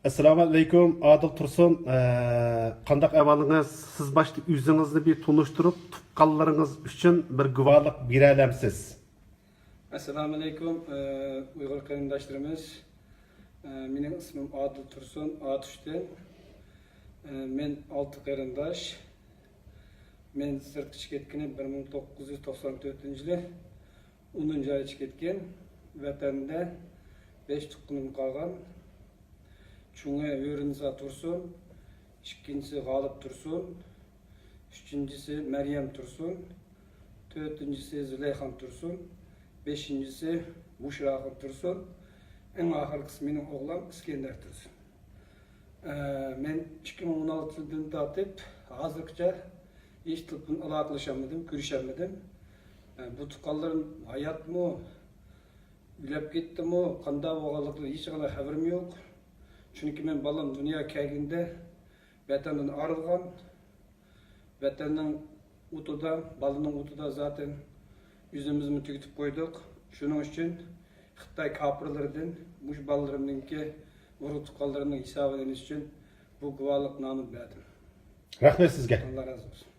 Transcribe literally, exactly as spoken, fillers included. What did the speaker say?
ئەسسالامۇ ئەلەيكۇم، ئادىل تۇرسۇن. ئە، قانداق ئەھۋالىڭىز؟ سىز باشتا ئۆزىڭىزنى بىر تونۇشتۇرۇپ، تۇغقانلىرىڭىز ئۈچۈن بىر گۇۋاھلىق بېرەلەمسىز؟ ئەسسالامۇ ئەلەيكۇم، ئە، ئۇيغۇر قېرىنداشلىرىمىز. ئە، مېنىڭ ئىسمىم ئادىل تۇرسۇن، ئاتۇشتىن. ئە، مەن ئالتە قېرىنداش. مەن سىرتقا چىقىپ كەتكىنى بىر مىڭ توققۇز يۈز توقسان تۆتىنچى يىلى ئونىنچى ئايدا چىقىپ كەتكەن. ۋەتەندە بەش تۇغقىنىم قالغان. چوڭى ھۆرىنىسا تۇرسۇن، ئىككىنچىسى غالىپ تۇرسۇن، ئۈچىنچىسى مەريەم تۇرسۇن، تۆتىنچىسى زۇلەيخان تۇرسۇن، بەشىنچىسى بۇشراخان تۇرسۇن، ئەڭ ئاخىرقىسى مېنىڭ ئوغلۇم ئىسكەندەر تۇرسۇن. ئە، مەن ئىككى مىڭ ئون ئالتىنچى يىلدىن تارتىپ ھازىرغىچە ھېچ تېلېفون ئالاقىلىشالمىدىم، كۆرۈشەلمىدىم. ئە، بۇ تۇغقانلىرىم ھاياتمۇ، ئۆلۈپ كەتتىمۇ، قانداق بولغانلىقىدىن ھېچقانداق خەۋىرىم يوق. چۈنكى مەن بالام دۇنياغا كەلگىنىدە ۋەتەندىن ئايرىلغان. ۋەتەننىڭ ئوتىدا، بالىنىڭ ئوتىدا زاتەن ئۆزىمىزمۇ تۈگىتىپ قويدۇق. شۇنىڭ ئۈچۈن خىتاي كاپىرلىرىدىن مۇشۇ بالىلىرىمنىڭكى ئۇرۇق تۇغقانلىرىمنىڭ ھېسابىنى ئېلىش ئۈچۈن بۇ گۇۋاھلىق نامىنى بەردىم. رەھمەت سىزگە. ئاللا رازى بولسۇن.